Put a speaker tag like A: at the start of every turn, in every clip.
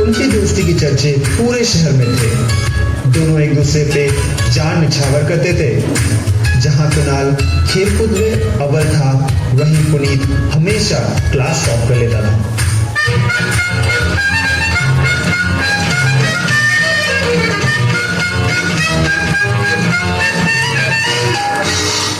A: उनकी दोस्ती के चर्चे पूरे शहर में थे। दोनों एक दूसरे पे जान निछावर करते थे। जहां कुणाल खेलकूद में अव्वल था, वहीं पुनीत हमेशा क्लास टॉप कर लेता था।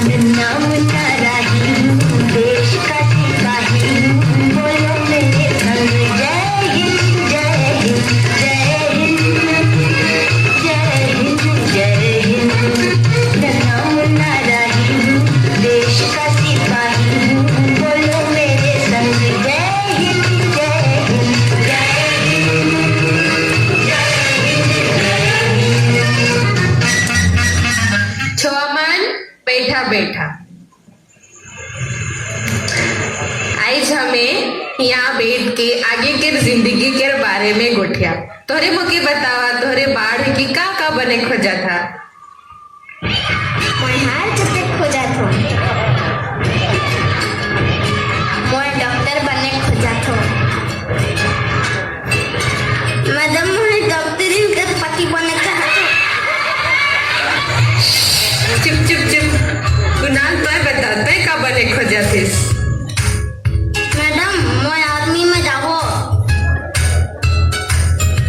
B: नन्ना मुन्ना राही हूँ, देश का सिपाही हूँ, बोलो मेरे संग जय हिंद जय हिंद जय हिंद जय हिंद जय हिंद। नन्ना मुन्ना राही हूँ, देश का सिपाही हूँ, बोलो मेरे संग जय हिंद जय हिंद जय हिंद जय हिंद जय हिंद।
C: छोआमान बैठा बैठा आज हमें यहाँ बैठ के आगे के जिंदगी के बारे में गोठिया। तोहरे मोके बतावा, तोहरे बाढ़ की का का बने खोजा था?
B: मैं हार जते खोजा थो, मैं डॉक्टर बने खोजा थो। मैडम, मैं डॉक्टरी के पति बने चाहत।
C: चुप चुप चुप। कुणाल, तय बता, तय का बने खोजा थिस?
B: मैडम, मैं आर्मी में जाबो।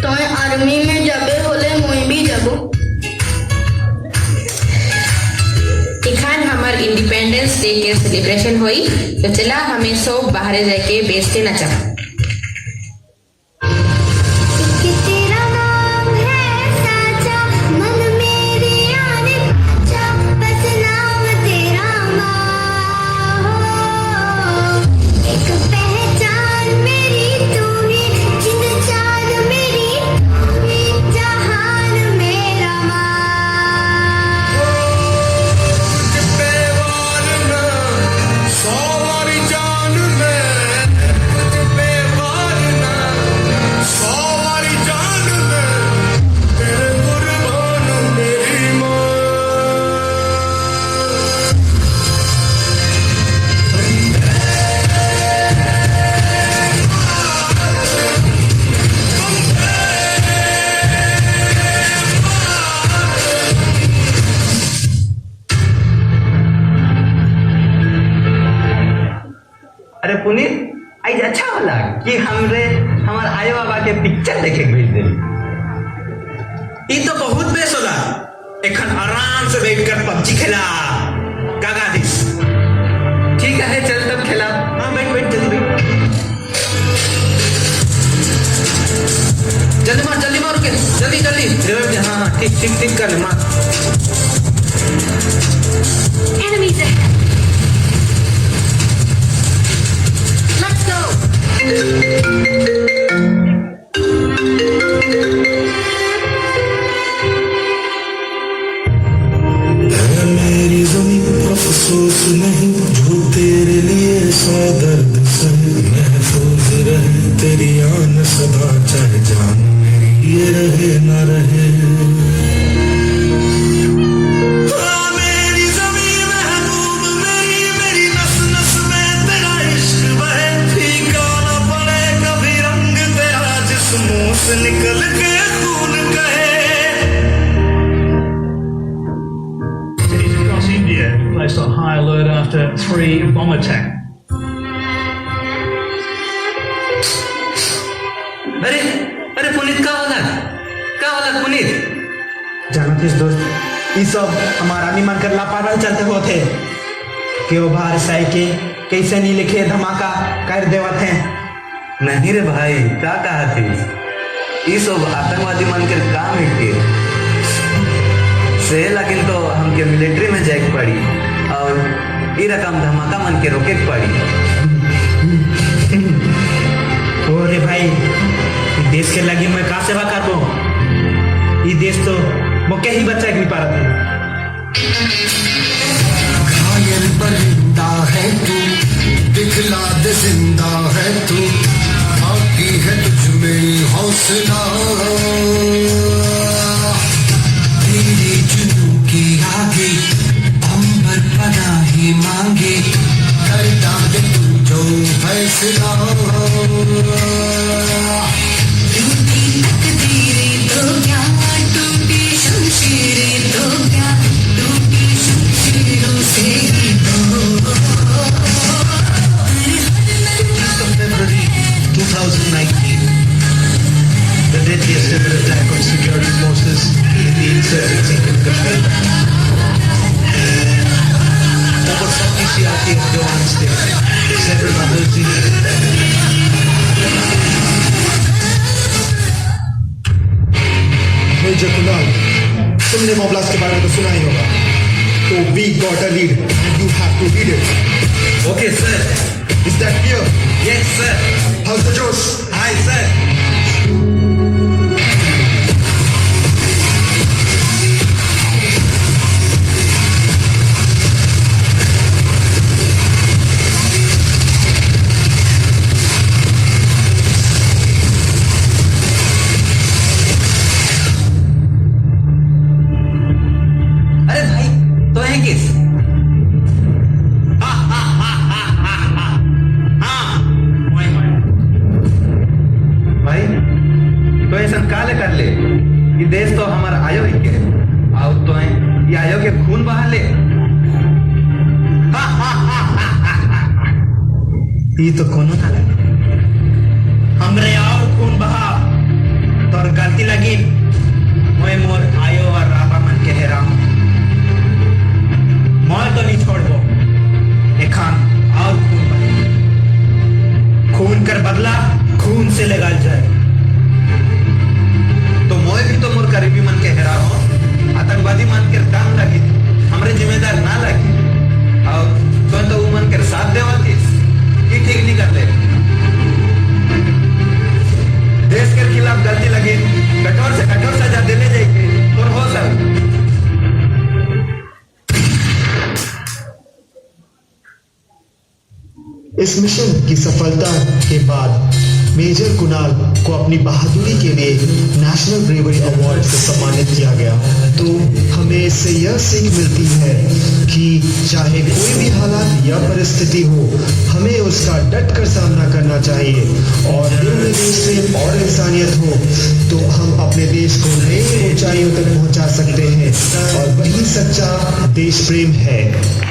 B: तो आर्मी में जबे होले मुई भी जाबो।
C: इखान हमार इंडिपेंडेंस डे के सेलिब्रेशन हुई, तो चला हमें सब बाहर जाके बेच के नचा।
B: एक तेरा नाम है साचा, मन मेरे आने पाचा, बस नाम तेरा माँ हो। एक पहचान मेरी तू ही, जिंद जान मेरी तू ही, जहान मेरा माँ।
D: तुझ पे वार ना सौ वारी जान में, तुझ पे वार ना सौ वारी जान में, तेरे कुर्बान मेरी माँ।
E: अरे पुनीत, आज अच्छा होला कि हमरे हमार आयो बाबा के पिक्चर देखे के भेज देली।
F: ई तो बहुत बेस होला। एखन आराम से बैठ कर पबजी खेला काका this.
E: ठीक है, चल तब खेला।
F: हाँ, बैठ बैठ, जल्दी बैठ, जल्दी मार, जल्दी मार, रुके, जल्दी जल्दी रिवाइव दे। हाँ हाँ, ठीक ठीक ठीक, कर ले मार।
B: Enemies ahead. Let's go.
D: है मेरी जमीन अफसोस नहीं, जो तेरे लिए सौ दर्द सहे, महफूज रहे तेरी आन सदा, चाहे जान मेरी ये रहे न रहे। हाँ, मेरी जमीन महबूब मेरी, मेरी नस नस में तेरा इश्क बहे, फीका न पड़े कभी रंग तेरा, जिस मुंह से निकल के खून कहे।
G: Cities across India have been placed on high alert after 3 bomb attacks.
E: अरे अरे पुनीत, का होला, का होला पुनीत?
F: जानत दोस्त, ई सब हमारा आर्मी मानकर लापरवाही चलते होते कि वो बाहर से के कैसे नहीं लिखे धमाका कर देवत हैं।
E: नहीं रे भाई, का कहा थी, ई सब आतंकवादी मन के काम है के से, लेकिन तो हमके मिलिट्री में जाए के पड़ी और ई रकम धमाका मन के रोके के पड़ी।
F: ओ रे भाई, ई देश के लगी मैं का सेवा करबो? ई देश तो मोके ही बच्चा के नहीं पारत है।
D: घायल परिंदा है तू, दिखला दे जिंदा है तू, बाकी है तुझ में हौसला। तेरे जुनून के आगे अंबर पनाहे मांगे, कर डाल तू जो फैसला। दिल की
G: deadliest ever attack on security forces in the insurgency in Kashmir. Over 40 CRPF jawans dead, several others injured.
A: Major Kunal, तुमने बॉम्ब ब्लास्ट के बारे में तो सुना ही होगा। तो we got a lead and you have to lead it.
E: Okay sir.
A: Is that clear?
E: Yes sir.
A: How's the josh?
E: Hi sir. अरे भाई, तो है किस? भाई, तो ऐसा काले कर ले। ये देश तो हमारा आयो ही के आओ, तो है ये आयो के खून बहा ले।
F: ई तो कोनो ना लगे हमरे और खून बहा तोर गलती लगी। मोए मोर आयो और राबा मन के हेराम मोय तो नहीं छोड़बो। एखान और खून बहे, खून कर बदला खून से लगाल जाए।
E: तो मोए भी तो मोर करीबी मन के हेरा हो। आतंकवादी मन के काम लगी, हमरे जिम्मेदार ना लगी और तो उ मन के साथ देवतीस, ये ठीक नहीं कर ले। देश के खिलाफ गलती लगी, कठोर से कठोर सजा देने जाएगी तो हो सर।
A: इस मिशन की सफलता के बाद मेजर कुणाल को अपनी बहादुरी के लिए नेशनल ब्रेवरी अवार्ड से सम्मानित किया गया। तो हमें इससे यह सीख मिलती है कि चाहे कोई भी हालात या परिस्थिति हो, हमें उसका डट कर सामना करना चाहिए और दिल में देश प्रेम और इंसानियत हो तो हम अपने देश को नई ऊंचाइयों तक पहुंचा सकते हैं और वही सच्चा देश प्रेम है।